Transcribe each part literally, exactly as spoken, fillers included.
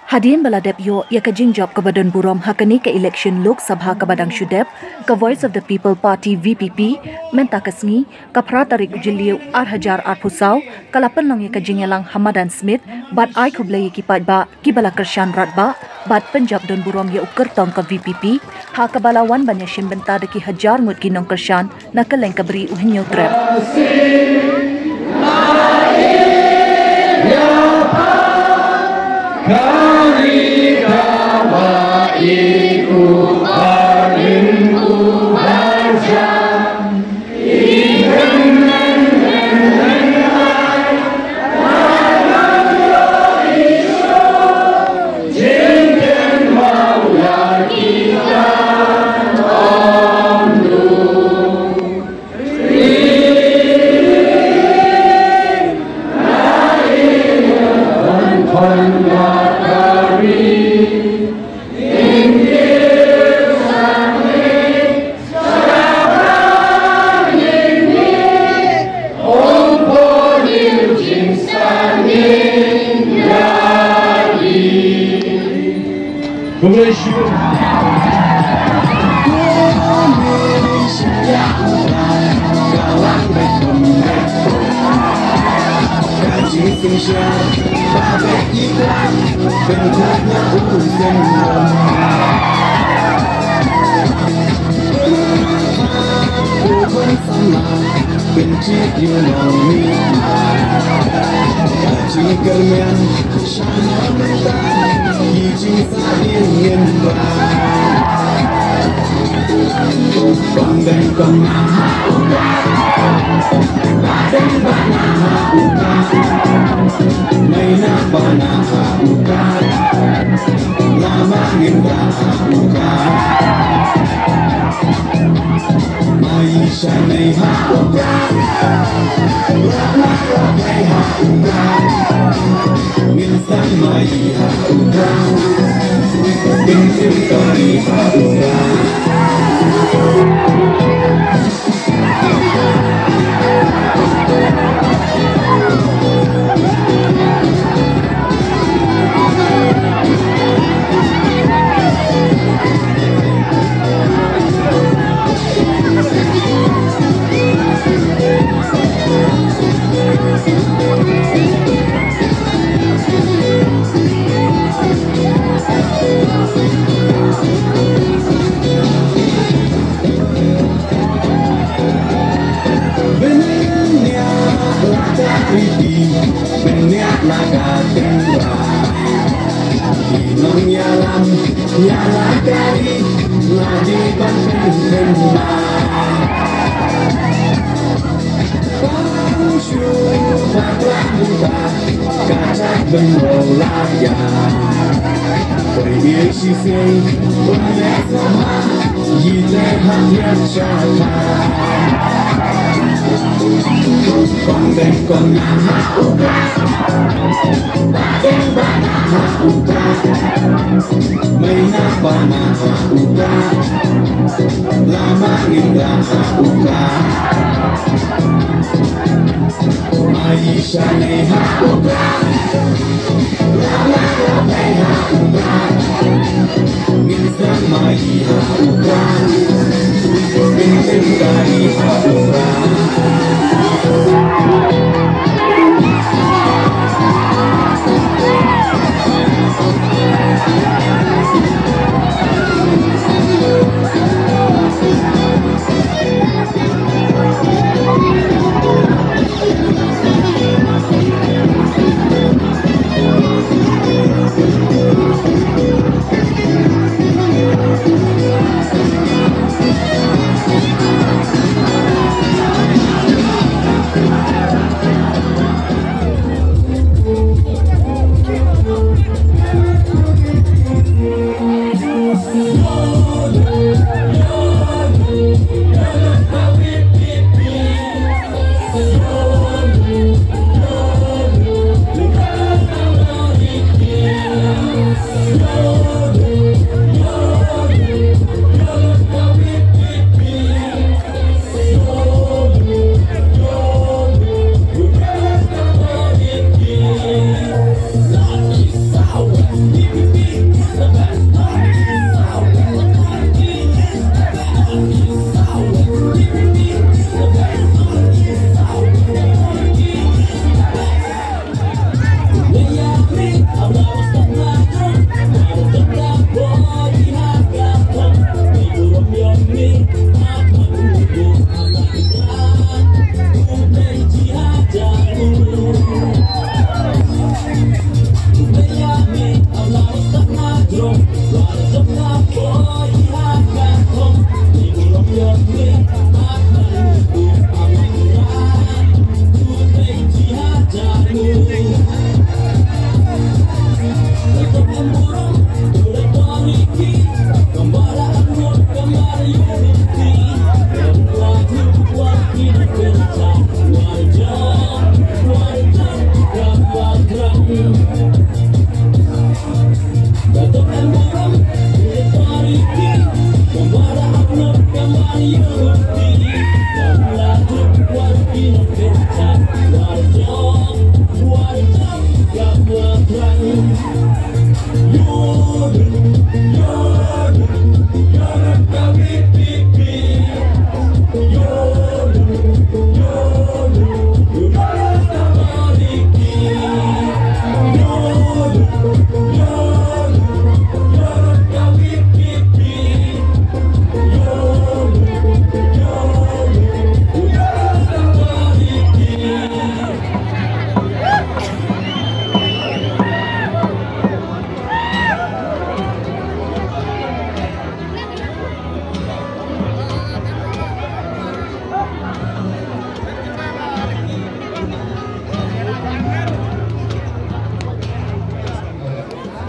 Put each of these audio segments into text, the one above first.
Hadien ba la dep ïoh ïa ka jingjop kaba don burom ha kane ka election Lok Sabha kaba dang shu dep, ka Voice of the People Party, V P P, mynta ka sngi, ka phra tarik u Jylliew ar hajar arphew saw, ka la pynlong ïa ka jingïalang ha Madan Smit bad ai khublei ïa ki paidbah kiba la kyrshan radbah bad pynjop don burom ïa u kyrtong ka V P P, ha kaba la wan ban ïashim bynta da ki hajar ngut ki nongkyrshan na kylleng ka Bri u Hynñiewtrep.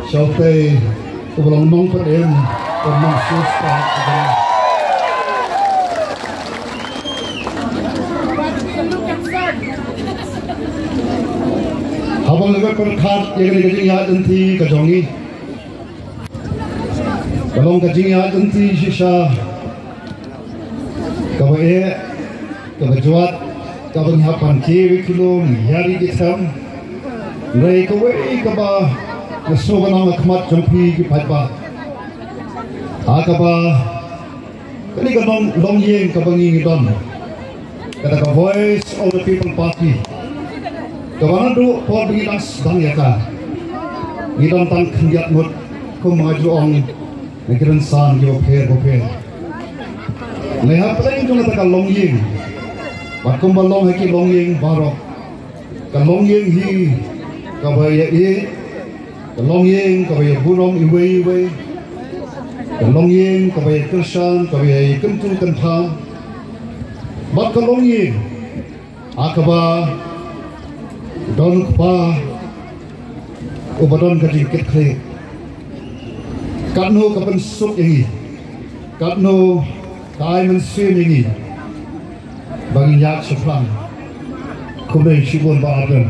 Shawtei uba long nongpynim, uba long sister. Haba nga pyrkhat ïa kane ka jingïaid lynti ka jong ngi, ka long ka jingïaid lynti shisha kaba eh, kaba jwat, kaba ngi hap ban kiew ïa ki lum, ïa ki them. Hynrei kawei kaba nga sngewbha ban ong ha khmat jong phi ki paidbah, ha kaba kane ka long, longïing kaba ngi ngi don, kata ka Voice of the People Party, kaba naduh por ba ngi dang sdang ïa ka, ngi don tang khyndiat ngut, kum nga ju ong, na ki rynsan kiba pher bapher. Lei hapdeng jong kata ka longïing, bad kumba long ha ki longïing baroh, ka longïing hi kaba ïa ïeit, ka longïing kaba ïa burom iwei iwei, ka longïing kaba ïa kyrshan, kaba ïa kyntu kyntham, bad ka longïing ha kaba don u kpa uba don ka jingkitkhlieh. Katno ka pynsuk ïa ngi, katno ka ai mynsiem ïa ngi ba ngin ïaid shaphrang. Khublei shibun Bah Ardent.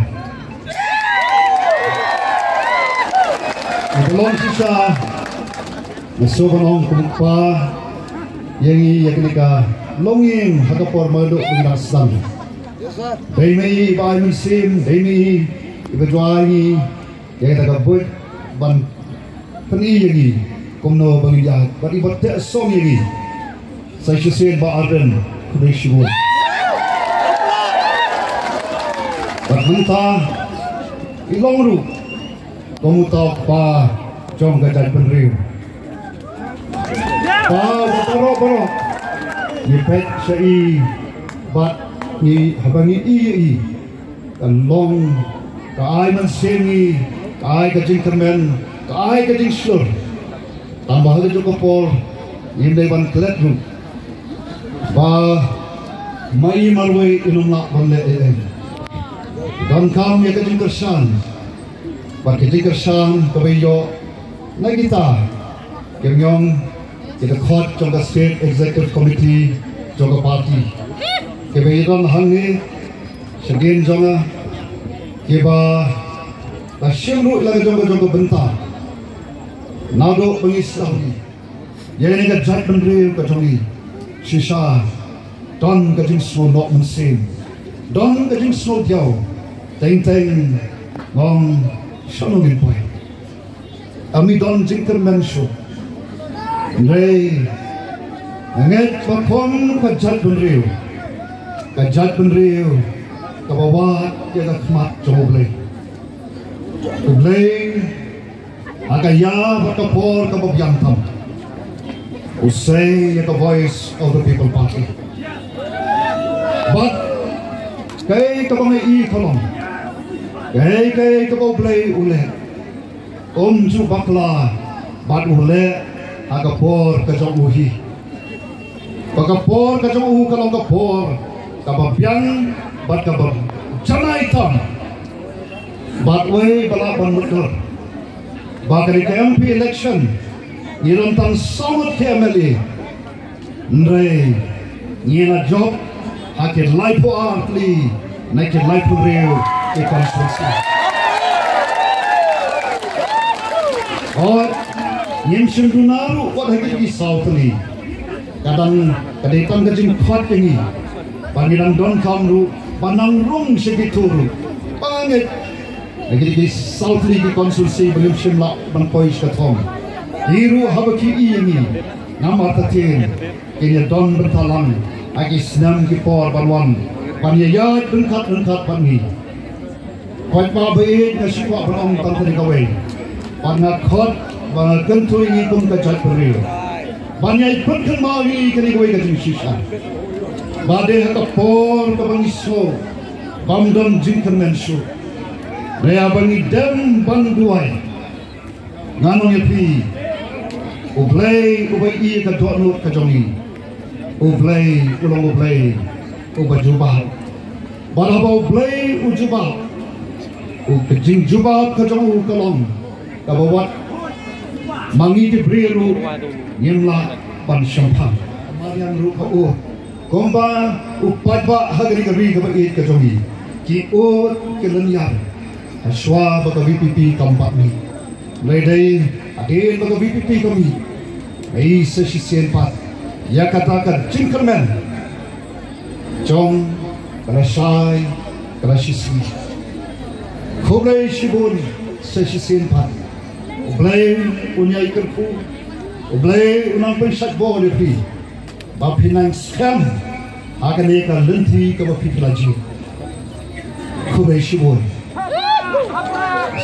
Ngi long shisha, nga sngewbha ban ong kum u kpa ïa ngi ïa kane ka longïing ha ka por ba naduh ba ngi dang sdang. Dei ma i ba ai mynsiem, dei ma i ba ju ai ïa ngi ïa kata ka buit ban pyni ïa ngi kumno ba ngin ïaid, bad i ba teh song ïa ngi. Sa shisien Bah Ardent, khublei shibun. Bad mynta i long ruh kum uta u kpa jong ka jaitbynriew. Kpa uba baroh baroh ngi peit sha i, bad ngi, haba ngi ïohi ïa i, ka long, ka ai mynsiem ngi, ka ai ka jingkyrmen, ka ai ka jingshlur. Tangba ha kajuh ka por ngim dei ban klet ruh ba ma i marwei in ym lah ban leh ei ei. Donkam ïa ka jingkyrshan, bad ka jingkyrshan kaba ïoh na kita ki nongïong, ki dkhot jong ka State Executive Committee jong ka party, kiba ïadon hangne shadien jong nga, kiba la shim ruh la ka jong ka jong ka bynta naduh ba ngi sdang ïa kane ka jaitbynriew ka jong ngi. Shisha don ka jingsngew noh mynsiem, don ka jingsngew diaw. Teng teng nga ong, shano ngin poi? Ym i don jingkyrmen shuh. Hynrei nga ngeit ba kum ka jaitbynriew, ka jaitbynriew kaba wad ïa ka khmat jong U Blei, U Blei ha ka ïa bad ka por kaba biang tam u sei ïa ka Voice of the People Party. Bad kaei kaba ngi i ka long, kaei kaei kaba U Blei u leh, um ju bakla, bad u leh ha ka por ka jong u hi. Ba ka por ka jong u ka long ka por kaba biang bad kaba janai tam. Bad wei ba lah ban mutdur ba kane ka M P election ngi don tang saw ngut ki M L A. Hynrei ngi la jop Ha ki laiphew ar tylli na ki laiphew hynriew ki constituency. Hooid, ngim shym duna ruh wat ha kito ki saw tylli. Ka dang, ka dei tang ka jingkhot ïa ngi ba ngi dang donkam ruh ban nang rung sha kito ruh. Ba ngeit na kito ki saw tylli ki constituency ba ngim shym lah ban poi sha ka thong. Ki ruh haba ki ïohi ïa ngi, namar ta ktien kin ïa don bynta lang ha ki snem ki por ban wan ban ïa ïaid ryngkat ryngkat bad ngi. Paidbah ba ïeit, nga sngewbha ban ong tang kane kawei, bad nga khot ba nga kyntu ïa ngi kum ka jaitbynriew ban ïai pynkynmaw ïa ngi kane kawei ka jingshisha. Ba dei ha ka por kaba ngi sngew bym don jingkyrmen shuh, ne ïa ba ngi dem ban duwai. Ngan ong ïa phi, U Blei uba ïohi ïa ka dohnud ka jong ngi, U Blei u long U Blei uba jubab. Bad haba U Blei u jubab, u ka jingjubab ka jong u ka long kaba wat ma ngi ki briew ruh ngim lah ban shemphang. Mariang ruh ka ud kumba u paidbah ha kane ka ri kaba ïeit ka jong ngi ki ud ki lynñiar ha shuwa ba ka V P P kam pat mih. Lei dei hadien ba ka V P P ka mih, ngi sa shisien pat ïa kata ka jingkyrmen jong ka lashai ka lashisngi. Khublei shibun sa shisien pat. U Blei un ïai kyrkhu, U Blei un nang pynshait bor ïa phi ba phin nang skhem ha kane ka lynti kaba phi la jied. Khublei shibun.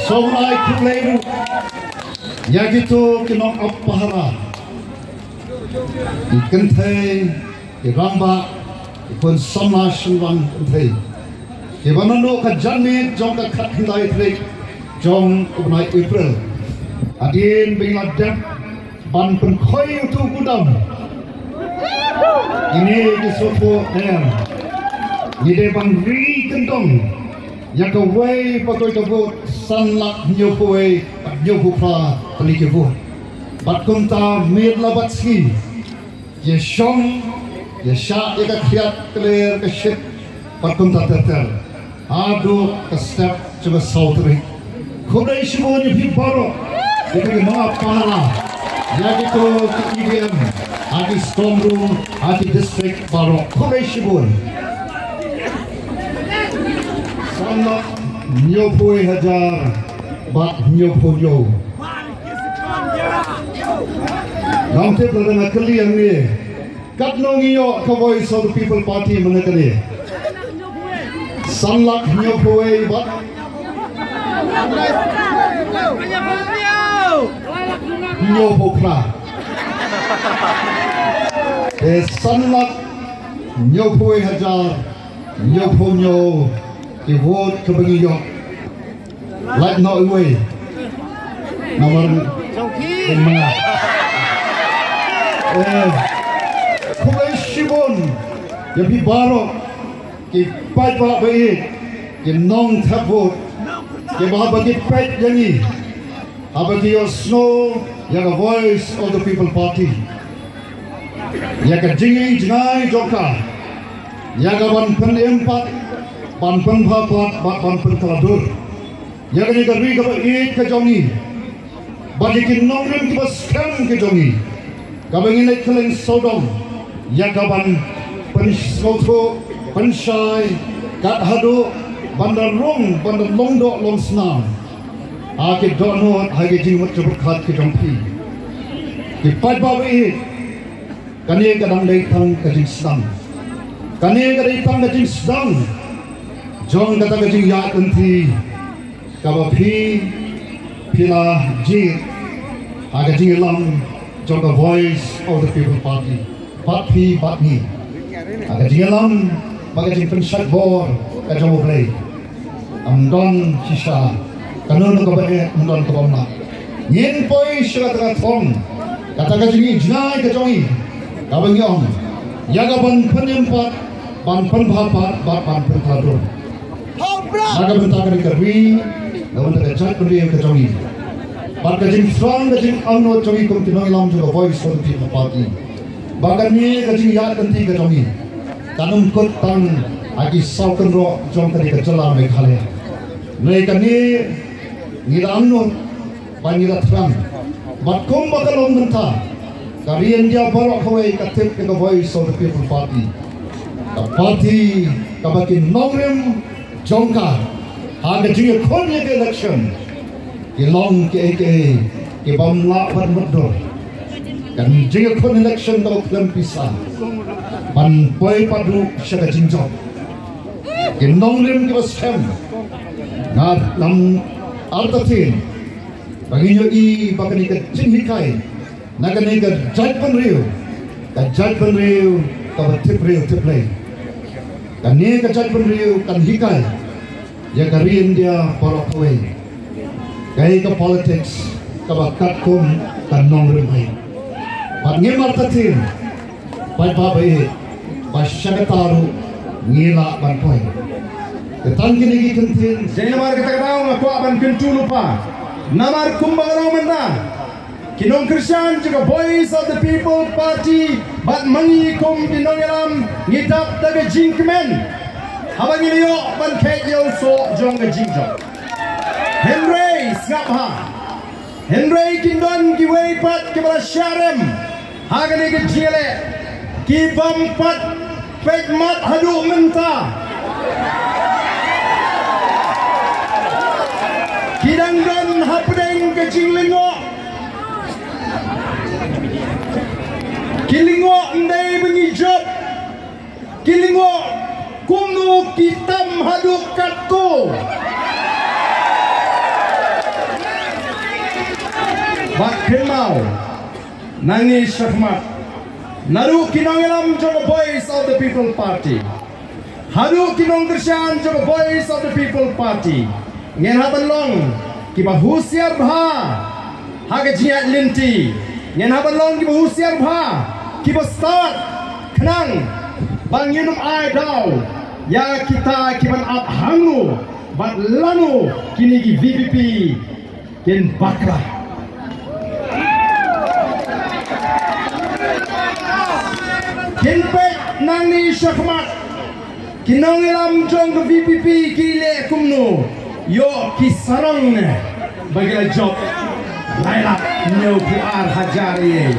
Sngewbha ai khublei ruh ïa kito ki nongap pahara, ki kynthei, ki rangbah, ki khun samla shynrang kynthei, kiba naduh ka janmiet jong ka khatkhyndai tarik jong u bnai April, hadien ba ngi la dep ban pynkhoi ïa uto u kudam, kine ki sngewthuh, em, ngi dei ban ri kyndong ïa kawei pat kawei ka vote, san lak hynñiewphew wei bad hynñiewphew phra tylli ki vote. Bad kumta miet la bad sngi, ïa shong, ïa shah ïa ka khriat ka lyer ka shit bad kumta ter ter haduh ka step jong ka saw tarik. Khublei shibun ïa phi baroh, ïa phi ki nongap pahara, ïa kito ki E V M ha ki strong room ha ki district baroh. Khublei shibun. San lak hynñiewphew hajar bad hynñiewphew hynñiew. Ngam tip lada nga kylli hangne, katno ngi ïoh ka Voice of the People Party mynne kane? San lak hynñiewphew wei bad hynñiewphew phra. Te san lak hynñiewphew wei hajar hynñiewphew hynñiew ki vote kaba ngi ïoh. Lait noh iwei. Namar manga. Eh, khublei shibun ïa phi baroh ki paidbah ba ïeit, ki nongthep vote, kiba haba ki peit ïa ngi, haba ki ïohsngew ïa ka Voice of the People Party, ïa ka jingïohi jngai jong ka, ïa ka ban pynim pat, ban pynbha pat bad ban pynkylla dur ïa kane ka ri kaba ïeit ka jong ngi, bad ïa ki nongrim kiba skhem ki jong ngi, kaba ngi leit kylleng sawdong ïa ka ban pynsngewthuh, pynshai, kat haduh ban da rung, ban da long doh long snam ha ki dohnud, ha ki jingmut jingpyrkhat ki jong phi. Ki paidbah ba ïeit, kane ka dang dei tang ka jingsdang. Kane ka dei tang ka jingsdang jong kata ka jingïaid lynti kaba phi, phi la jied ha ka jingïalam jong ka Voice of the People Party, bad phi bad ngi, ha ka jingïalam bad ka jingpynshait bor ka jong U Blei. Ym don shisha kano kano kaba eh, ym don kaba ym lah. Ngin poi sha kata ka thong, kata ka jingïohi jngai ka jong ngi, kaba ngi ong, ïa ka ban pynim pat, ban pynbha pat bad ban pynkylla dur na ka bynta ka ri ka ri, na ka bynta ka jaitbynriew ka jong ngi, bad ka jingthrang ka jingangnud jong ngi kum ki nongïalam jong ka Voice of the People Party. Bad kane ka jingïaid lynti ka jong ngi, Kan ym kut tang ha ki saw kynroh jong kane ka jylla Meghalaya. Hynrei kane ngi la angnud bad ngi la thrang. Bad kumba ka long mynta, ka ri India baroh kawei ka tip ïa ka Voice of the People Party, ka party kaba ki nongrim jong ka ha ka jingïakhun ïa ka election ki long kiei kiei ki bym lah ban mutdur. Ka jingïakhun election kaba khlem pisa ban poi pat ruh sha ka jingjop. Ki nongrim kiba skhem, nga ngam artatien ba ngin ïohi ba kane ka jinghikai na kane ka jaitbynriew, ka jaitbynriew kaba tip briew tip Blei. Kane ka jaitbynriew kan hikai ïa ka ri India baroh kawei kaei ka politics kaba katkum ka nongrim hi. Bad ngim artatien paidbah ba ïeit, ba sha kata ruh ngi lah ban poi. Te tang kine ki kyntien. Dei namar kata ka daw nga kwah ban kyntu lypa, namar kumba nga ong mynta, ki nongkyrshan jong ka Voice of the People Party bad ma ngi kum ki nongïalam ngi dap da ka jingkmen haba ngi la ïoh ban kheit ïa u soh jong ka jingjop. Hynrei sngap bha, hynrei kin don kiwei pat kiba la shah rem ha kane ka jingïaleh, ki bym pat peit mat haduh mynta. Ki dang don hapdeng ka jinglyngngoh. Ki lyngngoh ym dei ba ngi jop. Ki lyngngoh kumno ki tam haduh katto. Bad kynmaw, nangne shakhmat, naduh ki nongïalam jong ka Voice of the People Party haduh ki nongkyrshan jong ka Voice of the People Party, ngin hap ban long kiba husiar bha ha ka jingïaid lynti. Ngin hap ban long kiba husiar bha, kiba stad, khnang ba ngin ym ai daw ïa kita ki ban ap hangno bad lano kine ki V P P kin bakla. Kin peit nangne shakhmat, ki nongïalam jong ka V P P ki leh kumno, ïoh ki sarong ne ba ki la jop lai lak hynñiew phew ar hajar ïa.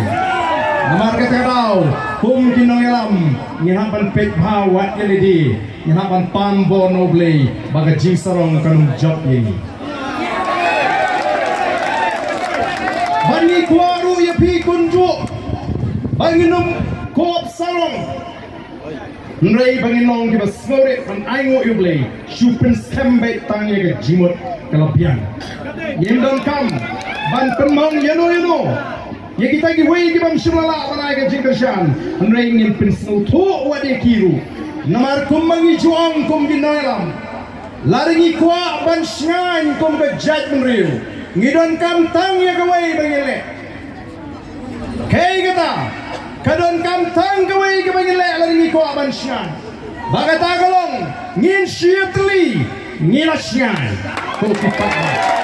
Namar kata ka daw kum ki nongïalam ngin hap ban peit bha wat ïa lade, ngin hap ban pan bor na U Blei ba ka jingsarong kan ym jop ïa ngi. Ba ngi kwah ruh ïa phi kumjuh ba ngin ym kop sarong. Hynrei ba ngin long kiba sngewrit ban ainguh ïa U Blei, shu pynskhem beit tang ïa ka jingmut ka la biang. Ngim donkam ban pynmong ïano ïano ïa kita kiwei ki bym shym la lah ban ai ka jingkyrshan, hynrei ngin pynsngewthuh wat ïa ki ruh. Namar kumba ngi ju ong kum ki nongïalam, lada ngi kwah ban shngaiñ kum ka jaitbynriew, ngi donkam tang ïa kawei ba ngin leh. Kaei kata? Ka donkam tang kawei kaba ngin leh lada ngi kwah ban shngaiñ. Ba kata ka long, ngin shu ïatylli, ngi la shngaiñ. Ko ki paidbah.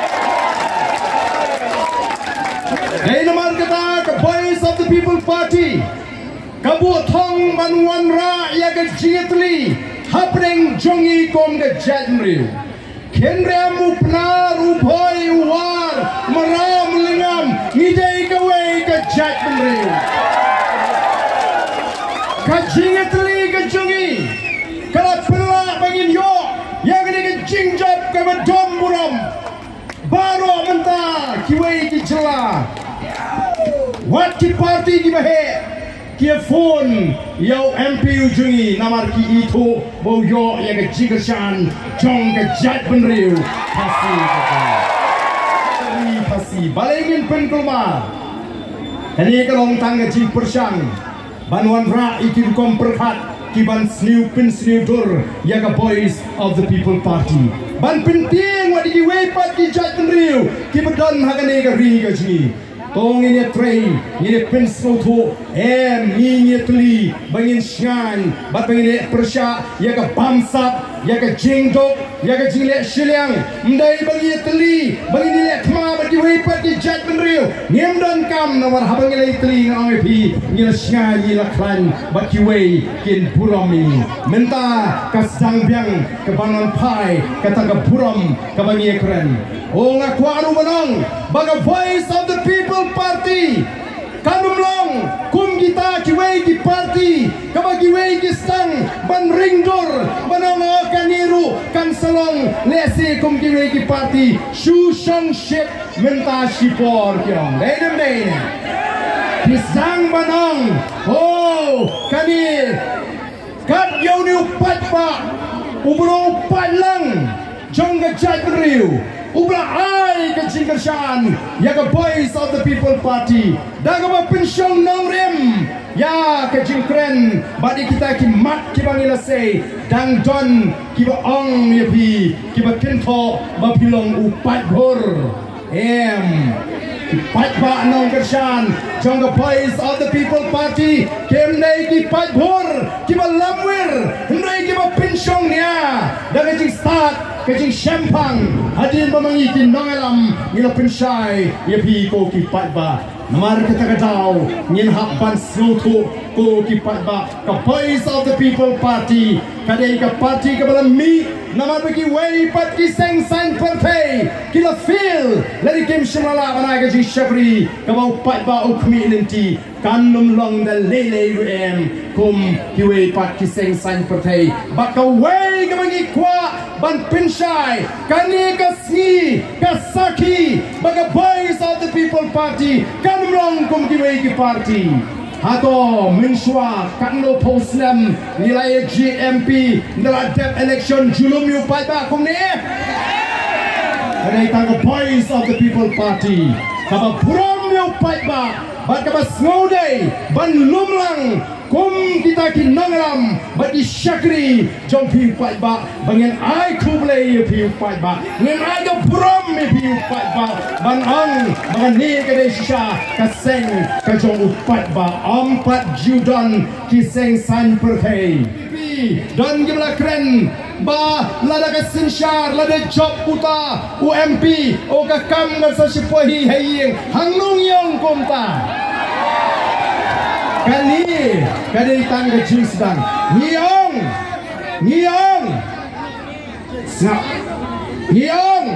Dei namar kata ka Voice of the People Party ka buh thong ban wanrah ïa ka jingïatylli hapdeng jong ngi kum ka jaitbynriew. Khynriam, u Pnar, u Bhoi, u War, Maram, Lyngngam, ngi dei kawei ka jaitbynriew. Ka jingïatylli ka jong ngi ka la pynlah ba ngin ïoh ïa kane ka jingjop kaba dom burom. Baroh mynta kiwei ki jylla, wat ki party kiba heh, ki ïa phone ïa u M P u jong ngi namar ki ithuh ba u ïoh ïa ka jingkyrshan jong ka jaitbynriew Khasi. Khasi, balei ngin pynkulmar? Kane ka long tang ka jingpyrshang ban wanrah ïa ki rukom pyrkhat ki ban sniew pynsniew dur ïa ka Voice of the People Party, ban pyntieng wat ïa kiwei pat ki jaitbynriew kiba don ha kane ka ri ka jong ngi. To ngin ïa trei, ngin ïa pynsngewthuh Em, ngi ngi tylli ba ngin shngaiñ bad ba ngin leh pyrshah ïa ka bamsap, ïa ka jingduk, ïa ka jingleh shiliang. Ym dei ba ngi tylli ba ngin leh thma bad kiwei pat ki jaitbynriew. Ngim donkam, namar haba ngi la ïa tylli, nga ong ïa phi, ngi la shngaiñ, ngi la khlaiñ bad kiwei kin burom ïa ngi. Mynta ka sdang biang ka ban wan phai kata ka burom kaba ngi ïa kren. O, nga kwah ruh ban ong ba ka Voice of the People Party kan ym long kum kita kiwei ki parti kaba kiwei ki sdang ban ring dur, ban ong, o, kane ruh kan sa long lehse kum kiwei ki parti. Shu shongshit mynta shipor, ki ong. Dei ne ym dei ne? Ki sdang ban ong, o, kane kat ïa une u paidbah, u briew paidlang jong ka jaitbynriew, uba la ai ka jingkyrshan ïa ka Voice of the People Party da kaba pynshong nongrim ïa ka jingkren bad ïa kita ki mat kiba ngi la sei. Dang don kiba ong ïa phi, kiba kynthoh ba phi long u paidbhur. Em, ki paidbah nongkyrshan jong ka Voice of the People Party kim dei ki paidbhur kiba lamwir, hynrei kiba pynshong nia da ka jingstad, ka jingshemphang. Hadien ba ma ngi ki nongïalam ngi la pynshai ïa phi, ko ki paidbah. Namar kata ka daw ngin hap ban sngewthuh, ko ki paidbah, ka Voice of the People Party ka dei ka parti kaba la mih namar ba kiwei pat ki seng saiñ pyrthei ki la fail, lane kim shym la lah ban ai ka jingshakri kaba u paidbah u khmih lynti. Kan ym long da lei lei ruh em kum kiwei pat ki seng saiñ pyrthei. Bad kawei kaba ngi kwah ban pynshai kane ka sngi, ka sakhi ba ka Voice of the People Party kan ym long kum kiwei ki parti. Hato mynshuwa katno phew snem ngi la ïa jied M P, ngi la dep election, ju lum ïa u paidbah kumne? Ka dei tang ka Voice of the People Party kaba burom ïa u paidbah bad kaba sngewdei ban lum lang kum kita ki nongïalam bad ki shakri jong phi u paidbah, ba ngin ai khublei ïa phi u paidbah, ngin ai ka burom ïa phi u paidbah, ban ong ba kane ka dei shisha ka seng ka jong u paidbah. Ym pat ju don ki seng saiñ pyrthei. Don kiba la kren ba lada ka synshar, lada jop uta u M P, o, ka kam kan sa shu poi ha ïing. Hangno ngi ong kumta? Kane ka dei tang ka jingsdang. Ngi ong, ngi ong, sngap, ngi ong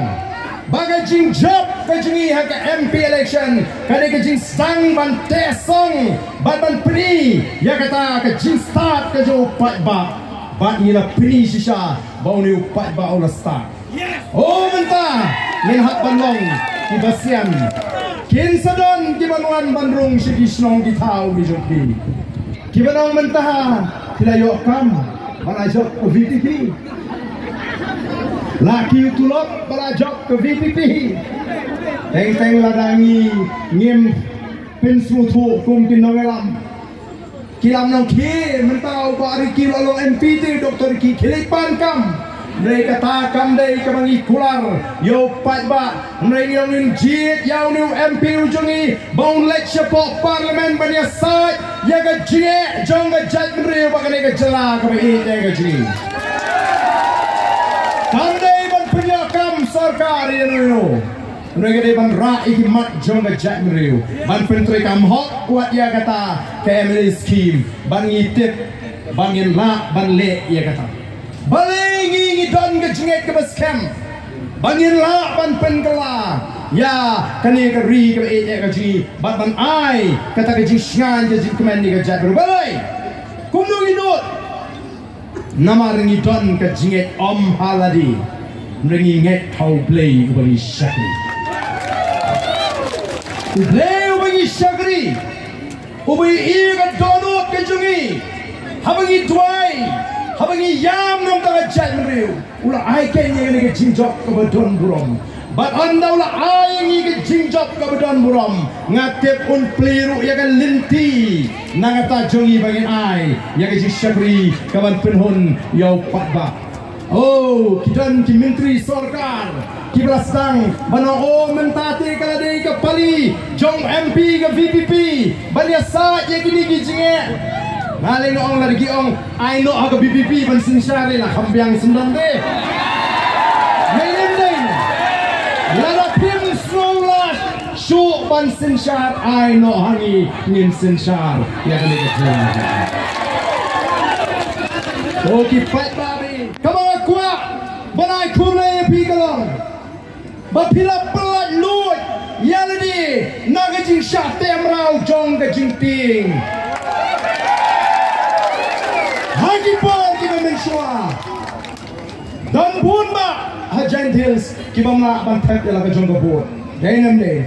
ba ka jingjop ka jong ngi ha ka M P election ka dei ka jingsdang ban teh song bad ban pyni ïa kata ka jingstad ka jong u paidbah. Bad ngi la pyni shisha ba une u paidbah u la stad. O, mynta ngin hap ban long kiba sian. Kin sa don kiban wan ban rung sha ki shnong ki thaw ki jong phi, kiban ong mynta phi la ïoh kam ba la jop ka V P P, la kiew tulop ba la jop ka V P P. Teng teng lada ngi ngim pynsngewthuh kum ki nongïalam, ki lam nongkhie. Mynta u Bah Ricky u la long M P te, Doctor Ricky, khie leit pan kam. Hynrei kata kam dei kaba ngi kular ïa u paidbah. Hynrei ngi ong ngin jied ïa une u M P u jong ngi ba un leit shapoh Parliament ban ïasaid ïa ka jingeh jong ka jaitbynriew bad kane ka jylla kaba ïeit ïa ka jong ngi. Kam dei ban pynïoh kam sorkar ïa uno uno. Hynrei ka dei ban rah ïa ki mat jong ka jaitbynriew, ban pyntreikam hok wat ïa kata ka M L A scheme, ban ngi tip ba ngin lah ban leh ïa kata. Balei ngi ngi don ka jingngeit kaba skhem ba ngin lah ban pynkylla ïa kane ka ri kaba ïeit ïa ka jong ngi bad ban ai kata ka jingshngaiñ ka jingkmen ïa ka jaitbynriew? Balei? Kumno ngi nud? Namar ngi don ka jingngeit ym ha lade, hynrei ngi ngeit ha U Blei uba ngi shakri. U Blei uba ngi shakri, uba ïohi ïa ka dohnud ka jong ngi. Haba ngi duwai, haba ngi ïam na ka bynta ka jaitbynriew, u la ai keiñ ïa kane ka jingjop kaba don burom. Bad ynda u la ai ïa ngi ka jingjop kaba don burom, nga tip un plie ruh ïa ka lynti na ka bynta jong ngi ba ngin ai ïa ka jingshakri kaban pynhun ïa u paidbah. Oh, ki don ki myntri sorkar kiba la sdang ban ong, oh, mynta te ka la dei ka pali jong MP ka VPP ban ïasaid ïa kine ki jingeh. Nga lei nga ong, lada ki ong ai noh ha ka VPP ban synshar, la kham biang syndon te. Ngin ym dei. Lada phim sngew lah shuh ban synshar, ai noh ha ngi, ngin synshar ïa kane ka jingeh. Oh, ki paidbah, kaba nga kwah ban ai khublei ïa phi ka long ba phi la pyllait luid ïa lade na ka jingshah teh mraw jong ka jingtieng. Ha ki por kiba mynshuwa, don bun bah ha Jaintia Hills kiba ym lah ban thep ïa la ka jong ka vote. Dei ne ym dei?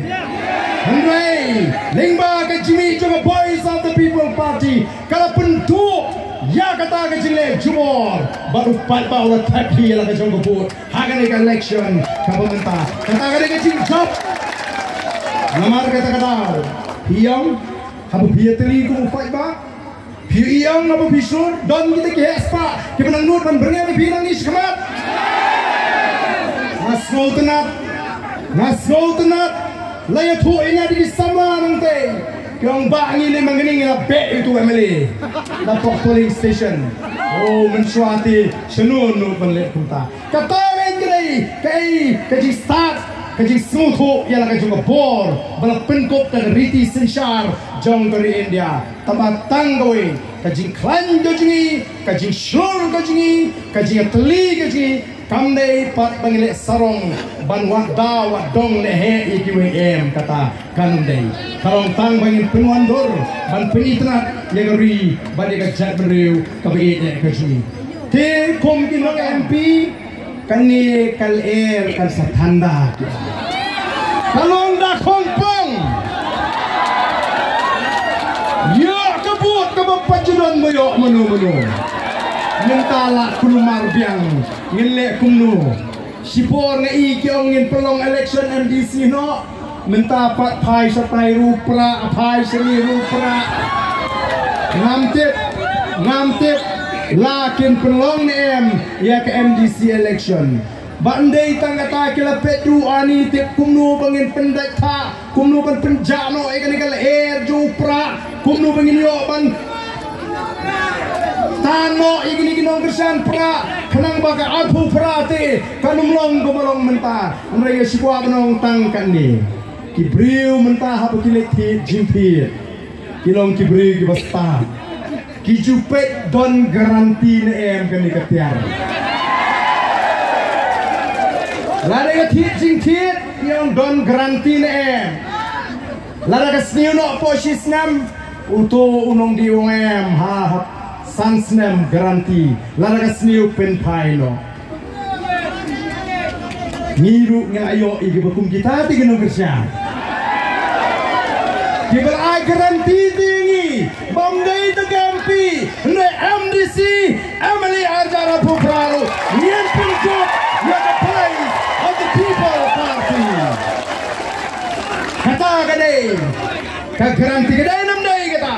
Hynrei lyngba ka jingmih jong ka Voice of the People Party ka la pynduh ïa kata ka jingleh jubor bad u paidbah u la thep hi ïa la ka jong ka vote ha kane ka election kaba mynta. Kata ka dei ka jingjop. Namar kata ka daw, phi ïong haba phi ïatylli kum u paidbah? Phi ïong haba phi sur? Don kita ki heh spah kiba nang nud ban byrngem ïa phi nangne shakhmat? Nga sngewtynnat, nga sngewtynnat. La ïathuh ïa nga da ki samla nangtei, ki ong, bah, ngi lei ma ngi ngi la beh ïa utu u MLA na pok polling station. Oh, mynshuwa te shano nud ban leh kumta? Kata ka dei kaei, ka jingstad, ka jingsngewthuh ïa la ka jong ka bor ba la pynkup da ka riti synshar jong ka ri India. Tangba tang kawei, ka jingkhlaiñ ka jong ngi, ka jingshlur ka jong ngi, ka jingïatylli ka jong ngi, kam dei pat ba ngi leh sarong ban wad daw wad dong leh heh ïa kiwei, em, kata kam dei. Ka long tang ba ngin pynwandur ban pynitynnad ïa ka ri bad ïa ka jaitbynriew kaba ïeit ka jong ngi. Te kum ki nong MP, kane ka lyer kan sa thanda. Ka long da khongpong. Ïoh ka vote kaba pat ju don, ba ïoh mano mano. Mynta la kulmar biang, ngin leh kumno? Shipor nga i ki ong ngin pynlong election MDC noh. Mynta pat phai shatai ruh pra, phai shane ruh pra. Ngam tip, ngam tip la kin pynlong ne em ïa ka MDC election. Ba ym dei tang kata, ki la peit ruh ani tip kumno ba ngin pyndait tha, kumno ban pynjah noh ïa kane ka lyer jong u pra, kumno ba ngin ïoh ban tan noh ïa kine ki nongkyrshan pra, khnang ba ka arphew pra te kan ym long kumba long mynta. Hynrei nga shu kwah ban ong tang kane, ki briew mynta haba ki leit thied jingthied, ki long ki briew kiba stad. Ki ju peit don guarantee ne em kane ka tiar. Lada ka thied jingthied, ki ong don guarantee ne em. Lada ka sniew noh hapoh shi snem, uto u nongdie u ong em, ha, ha san snem guarantee. Lada ka sniew pynphai noh. Ngi ruh ngi la ïoh ïa kiba kum kita te ki nongkyrshan. Kiba la ai guarantee te ïa ngi ba ym dei tang ka MP, hynrei MDC, MLA arhajar arphew phra ruh ngin pynjop ïa ka Voice of the People Party. Kata ka dei ka guarantee, ka dei ne ym dei kata?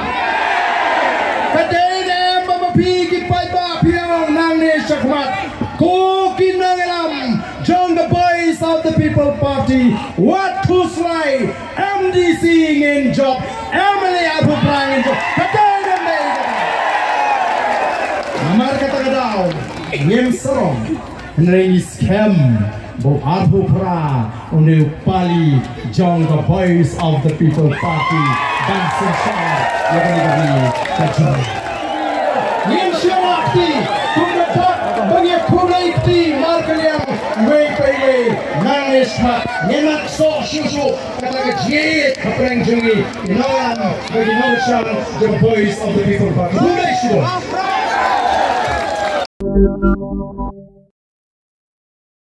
Ka dei ne em ba ma phi ki paidbah phi ong nangne shakhmat, ko ki nongïalam jong ka Voice of the People Party, wat khuslai, MDC ngin jop, MLA arphew phra ngin jop. Ka dei ne ym dei kata? Namar kata ka daw ngim sarong. Hynrei ngi skhem ba u arphew phra u dei u pali jong ka Voice of the People Party ban synshar ïa kane ka ri ka jong ngi. Ngin shu ïa kti kum ka dak ba ngi khublei kti markylliang iwei pa iwei. Nangne shakhmat ngin nang soh shuh shuh kata ka jingïeit hapdeng jong ngi ki nongïalam bad ki nongkyrshan jong ka Voice of the People Party. Khublei shibun.